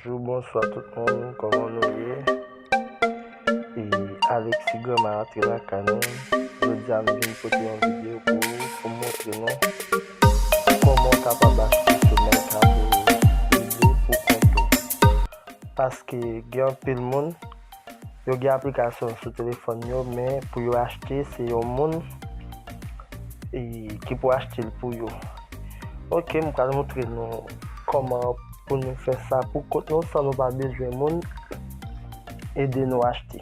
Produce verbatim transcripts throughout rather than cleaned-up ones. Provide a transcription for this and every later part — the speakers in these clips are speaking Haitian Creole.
Bonjou, bonswa tout moun, kòman nou ye? E Alexis Granma antre lakay nou. Jodi a m vin pote yon videyo pou ou, pou m montre nou kòman w kapab achte sou Mercado Libre pou kont ou. Paske gen anpil moun, yo gen aplikasyon sou telefòn yo, men pou yo achte, se yon moun e, ki pou achte l pou yo. Ok, m pral montre nou kòman pou nou fè sa pou kont nou san nou pa bezwen moun ede nou achte.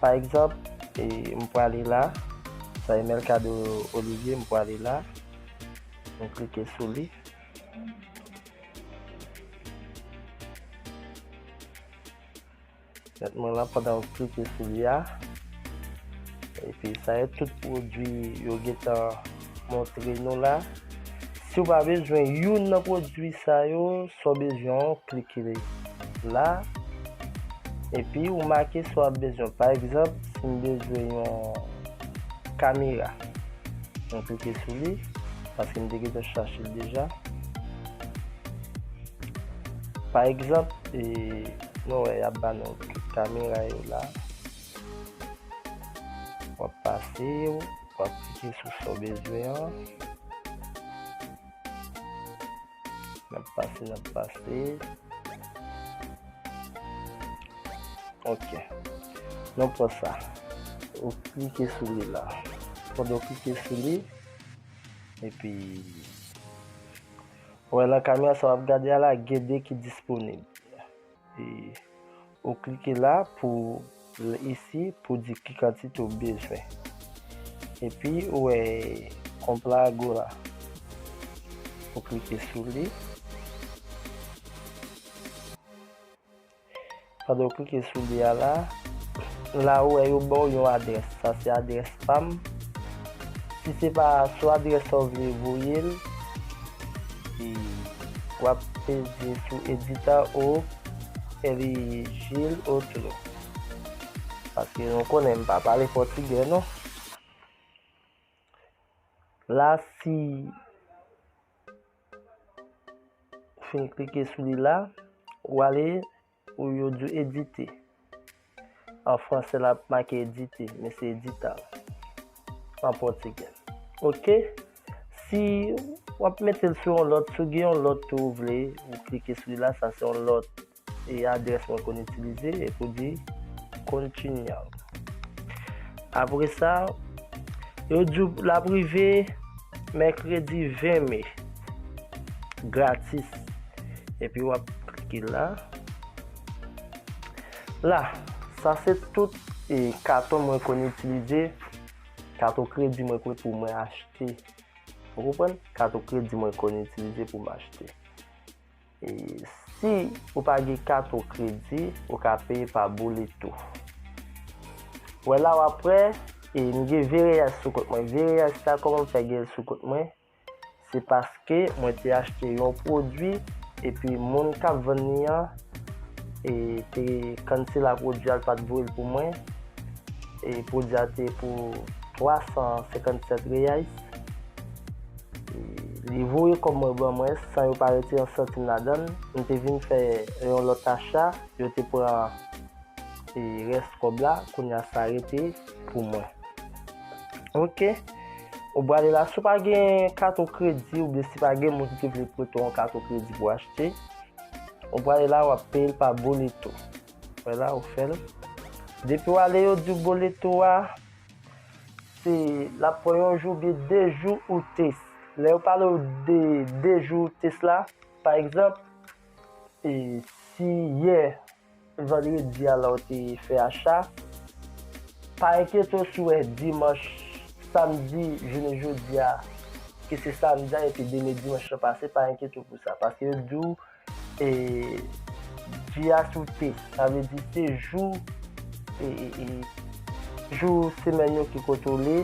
Pa egzanp, e, m prale la, sa e Mercado Olivier, m prale la, m klike sou li. Mèt mwen la, pandan w klike sou li a. Epi sa yo tout pwodui yo gentan montre nou la. Si w pa bezwen youn nan pwodui sa yo, sa w bezwen, w klike la. Epi ou make sa w ap bezwen. Pa egzanp, si m bezwen yon kamera, mwen klike sou li, paske m te gentan chache l deja. Pa egzanp, e, nou wè, y ap ba nou tout kamera yo la. W ap pase, w ap klike sou sa w bezwen an. N ap pase, n ap pase. Ok. Nou pran sa. Ou klike sou li la. Pandan w klike sou li, epi, ou wè nan kamera sa w ap gade a la, gen de ki disponib. E, ou klike la pou l isi, pou di ki kantite w bezwen. Epi, ou wè konpla ago la. Ou klike sou li. Pandan w klike sou li a la, la ou wè yo ba w yon adrès. Sa se adrès pa m. Si se pa sou adrès sa w vle voye l, e, w ap peze sou edita o elijil otro. Paske nou konnen m pa pale pòtigè non. La, si w fin klike sou li la, ou ale, ou yo di w edite. An fransè, l ap make edite, men se editar an pòtigè. Ok? Si w ap mete l sou yon lòt, si w gen yon lòt tou ou vle, ou klike sou li la, sa se yon lòt e adrès mwen konn itilize, epi w di continue. Apre sa, yo di w l ap rive mèkredi ven me, gratis. Epi w ap klike la. La, sa se tout, e, katon mwen konn itilize, katon kredi mwen konn pou mwen achte. Ou konprann? Katon kredi mwen konn itilize pou m achte. E si ou pa gen katon kredi, ou ka peye pa boleto. Wè la w ap wè, e m gen V R S sou kont mwen. V R S la, kòman m fè gen l sou kont mwen? Se paske mwen te achte yon pwodui, epi moun k ap vann li an, e te kansela pwodui a, l pa t voye l pou mwen. E pwodui a te pou twa san senkannsèt reais. E li voye kòb mwen ban mwen san yo pa retire yon santim ladan l. M te vin fè yon lòt acha, yo te pran, e, rès kòb la, kounye a sa rete pou mwen. Ok. Ou prale la, si w pa gen katon kredi oubyen si pa gen moun ki te vle prete w yon katon kredi pou w achte, ou prale la, w ap peye l pa boleto. Wè la, ou fè l. Depi w ale, yo di w boleto a, se, l ap pran yon jou oubyen de jou ou tès. Lè yo pale w de de jou ou tès la, pa egzanp, e, si yè vandredi a la w te fè acha, pa enkyete w si w wè dimanch, samdi, jounen jodi a, ke se samdi a epi demen dimanch lan pase, pa enkyete w pou sa. Paske yo di w, e, dia sou te, sa vle di se jou, e, e, e, jou semèn yo ki kontwole,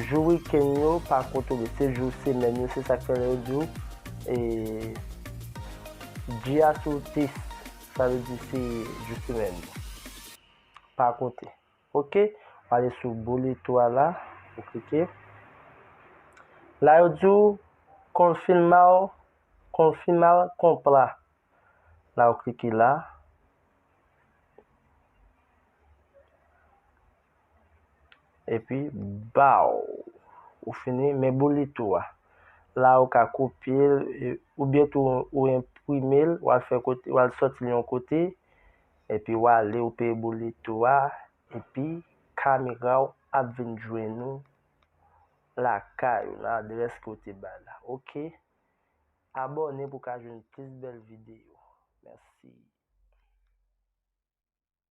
jou wikenn yo pa kontwole, se jou semèn yo, se sa k fè lè yo di w, e, dia sou te, sa vle di se jou semèn yo. Pa konte. Ok, w ale sou boleto a la, ou klike. La yo di w confirmar, confirmar compra. La ou klike la. Epi, baw! Ou fini, men boleto a. La ou ka kopye l, e, oubyen tou ou enprime l, w al fè kote, w al sòti l yon kote, epi w ale, ou peye boleto a, epi kamera w ap vin jwenn ou lakay ou, nan adrès ke w te bay la. Oke? Abòne pou w ka jwenn plis bèl videyo. Mèsi.